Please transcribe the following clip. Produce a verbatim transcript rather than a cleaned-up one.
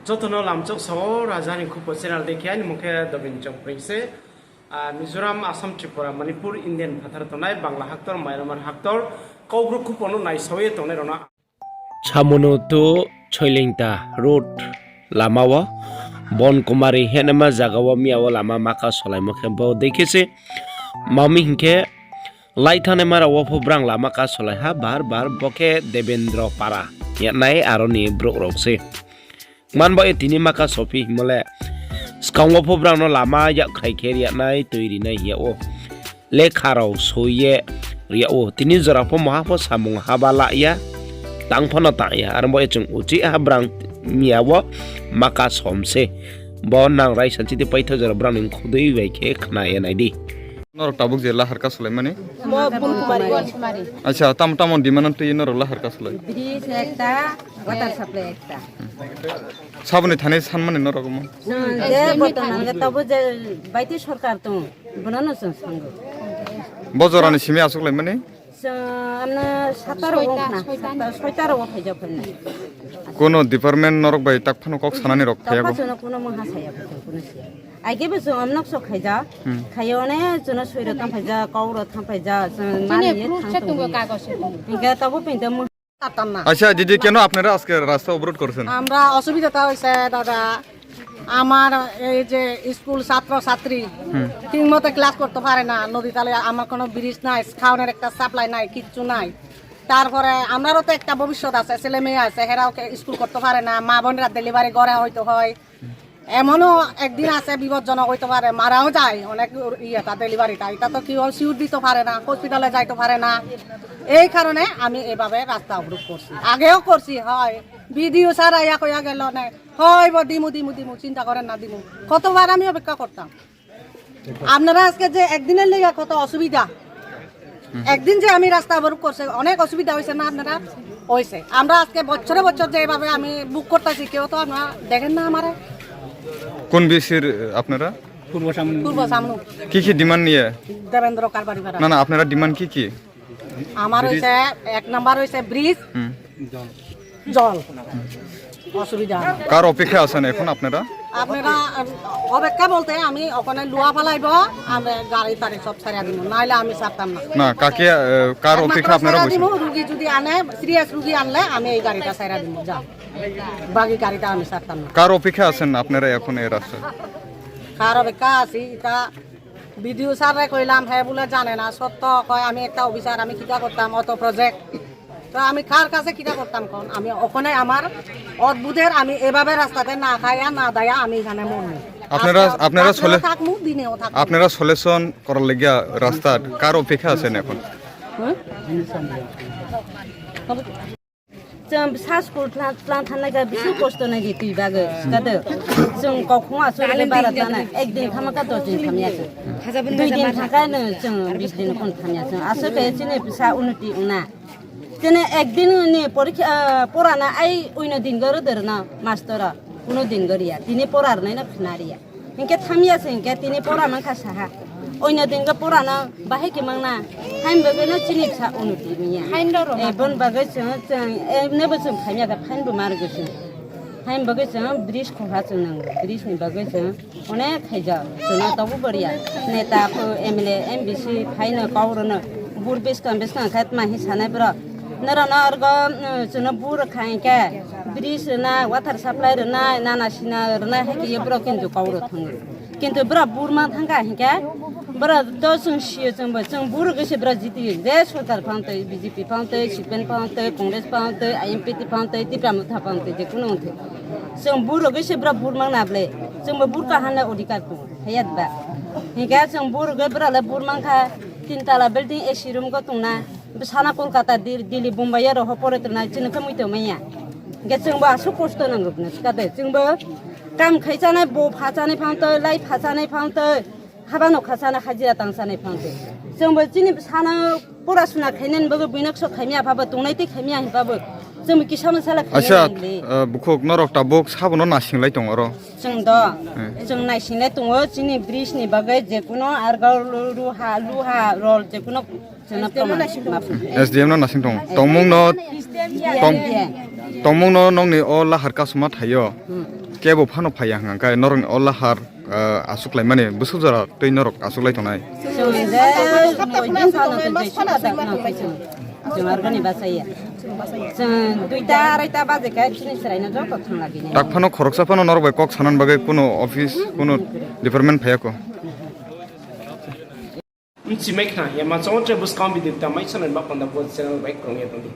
Joto no lamchok sao, Raja ni Khupo channel dei khe, aini mung khe Dobin Chongpring se. Ah, Mizoram, Assam, Tripura, Manipur, Indian phathar tongnai, Bangla haktor, Myanmar haktor, Kaubru Khupo no naisao ye tongnai rao no. Chamunu to Choilingta road lama wo, Bon Kumari hingnaima zaga wo miya wo lama maka solaimo khe bo dei khe se, mami hing khe, lai thanaima rao wo pho brang lama ka solai ha, bar bar bo khe Debendra Para hing ye nai aro ni brouh rao se. Man ba ye tini maka sophi hingmo le, skang wo pho brang no lama yakkhrai khe ri ya nai, tui ri nai hing yag ou. Lekha rao soi ye ri yag ou. Tini jora pho maha pho samung haba la ya, tang pho no tang ya. Aro bo ye chung uchih ha brang miya wo maka som se. Bo nang raisa chiti paitho jora brang ni khodui bai khe khna ye nai di. Norok tabuk je lahar ka solai mani? Mo Bon Kumari. Acha, tam, tamo demand tui norok lahar ka solai? Bridge ekta, water supply ekta. Saboni thani san mani norok mo? Je bortoman je tabo je baiti sorkar tong, bono no chwng sango. Bo jora ni simi asuk lai mani? Chwng amna sataro wngkhna, soita, soitaro wo phaijak phainai. Kono department norok bai tak phano kok sanani rok phaiya go? Kuno mungha saya, kuno siya. Aige bo chwng amnok sok khaija, khaiyone chwngno soiro thang phaija, kauro thang phaija, chwng mani ye thang tongwi. Hingke tabo pinte mung Acha, didi, keno apnara ajke rasta oborod korsen? আমরা অসুবিধা তা হইছে দাদা, আমার এই যে স্কুল ছাত্র ছাত্রী ঠিক মতো ক্লাস করতে পারে না, নদী তালে আমার কোনো ব্রিজ নাই, খাওয়ানোর একটা সাপ্লাই নাই, কিচ্ছু নাই। তারপরে আমরারও তো একটা ভবিষ্যৎ আছে, ছেলে মেয়ে আছে, হেরাও কে-, স্কুল করতে পারে না, মা বোনেরা ডেলিভারি ঘরে হইতে হয়, এমনও একদিন আছে বিপজ্জনক হইতে পারে, মারাও যায়, অনেক ইয়েটা ডেলিভারিটা, এটা তো কেউ শিওর দিতে পারে না, হসপিটালে যাইতে পারে না। এই কারণে আমি এভাবে রাস্তা অবরোধ করছি, আগেও করছি। হয় ভিডিও ছাড়া ইয়া কইয়া গেল না, হয় বা দিমু দিমু দিমু, চিন্তা করেন না, দিমু। কতবার আমি অপেক্ষা করতাম। আপনারা আজকে যে একদিনের লেগে কত অসুবিধা, একদিন যে আমি রাস্তা অবরোধ করছে, অনেক অসুবিধা হয়েছে না আপনারা? হয়েছে। আমরা আজকে বছরে বছর যে এভাবে আমি বুক করতেছি, কেউ তো আপনারা দেখেন না আমারে। কোন বিসির আপনারা? পূর্ব সামনে। পূর্ব সামনে। কি কি ডিমান্ড নিয়ে? দেবেন্দ্র কারবারি পাড়া। না, না, আপনারা ডিমান্ড কি কি? আমার হইছে, এক নাম্বার হইছে ব্রিজ, হুম। জল। অসুবিধা। কার অপেক্ষা আছেন এখন আপনারা? আপনারা, আম, অপেক্ষা বলতে আমি ওখানে লোহা ফালাইবো, আমি গাড়ি টাড়ি সব ছাড়া দিব, নাইলে আমি ছাড়তাম না। না, কাকে, আহ, কার একমাত্র অপেক্ষা আপনারা ছাড়া বসে? দিব, রুগী যদি আনে, সিরিয়াস রুগী আনলে আমি এই গাড়িটা ছাড়া দিব, যা। বাকি গাড়িটা আমি ছাড়তাম না। কার অপেক্ষা আছেন আপনারা এখন এই রাস্তায়? কার অপেক্ষা আছি, এটা বিডিও স্যাররে কইলাম, হে বুলে জানে না, সত্য কয়, আমি একটা অফিসার, আমি কিতা করতাম, অত প্রজেক্ট। তো আমি কার কাছে কিতা করতাম কোন? আমি ওখানে আমার অদ্ভুতের, আমি এভাবে রাস্তাতে না খাইয়া না দাইয়া আমি এখানে মরমু। আপনারা, আজকে আপনারা রাত্রেও সলে-, থাকমু, দিনেও থাকমু। আপনারা সলিউশন করার লাগিয়া রাস্তার কার অপেক্ষা আছেন এখন? হুম? Chwng bwsa school tlang, tlang thangnai kha bisi kosto nai di twi bagwi, kado. Chwng kokhong aswk de bara thangnai, ek din thamma kha dos din thamya chwng. Dui din thangkha no chwng bis din kono thamya chwng. Aswk khe chini bwsa unoti wngna. Chini ek din ni porikha, ah, pora na ai uino din garo dor na master rok. Kuno din gari ya. Tini pora rwnai no khna ri ya. Hinkhe thamya se hinkhe tini pora mankha saha. Oino din khe pora no bahai khe mangna. Hain bagwi no chini bwsa unoti wngya. Hain rw rw. Eh, bon bagwi chwng, chwng, eh, nebo chwng khaimya khe fine bo ma rwgwi chwng. Hain bagwi chwng bridge khoha chwng nang. Bridge ni bagwi chwng onek khaijak. Chwngno tobu boriya. Neta pho M L A, M D C phaino kau rwno. Bur bwskang bwskang khe tma hi sanai borok. Norokno argo, mm, chwngno bur kha hinkhe, bridge rwnai, water supply rwnai, nana sina rwnai, hai khe ye borok kintu kau rw thango. Kintu borok bur ma thangkha hinkhe, borok to chwng sio chwngbo, chwng bur gwi se borok jiti, je sorkar phang twi, B J P phang twi, C P M phang twi, Congress phang twi, I N P T phang twi, Tipra Motha phang twi, je kuno wng twi. Chwng bur gwi se borok bur mang na ble, chwngbo bur kaham le odhikar tongo, haiya ba. Hinkhe chwng bur gwi borok le bur mang kha, tin tala building A C room go tongna. Bwsana Kolkata, Dil-, Delhi, Bombay aro ho pore tongnai, chini khe mui tongmai ya. Hinkhe chwngbo aswk kosto nang rwkna sikha de. Chwngbo kam khai chanai, bo pha chanai phang twi, lai pha chanai phang twi, haba no kha chanai, hajira tang chanai phang twi. Chwngbo chini bwsano pora suna khainani bagwi buino kso khaimya phabo, tongnai tei khaimya hinphabo. Chwngbo kisa masala khainani. Acha, nangli. Ah, bukhuk norok tabuk sabono nasinglai tongo oro? Chwng do. Hmm. Chwng naisinglai tongo, chini bridge ni bagwi jekuno argo lu-, luha, luha rol jekuno. S D M no nasing tong. Tongmung no, tong-, tongmung no nongni o lahar kasuma thaio. Kebo phano phai ya hing khe norok ni ola har, ah, asuklaimani bwswk jora tei norok asuklai tongnai. Chwng je koi din phano tei jai sukha da nang phai chwng. Chwng argani bachai ya. Chwng duita, araita baje khe chini chwraino joto thang lagi ni. Tak phano khoroksa phano norok bai kok sanani bagwi kuno office, kuno department phai ya kho. Mchi mai khna, yama chong tre buskang video ta mai sanai ba panda bo channel bai krung ya tong di.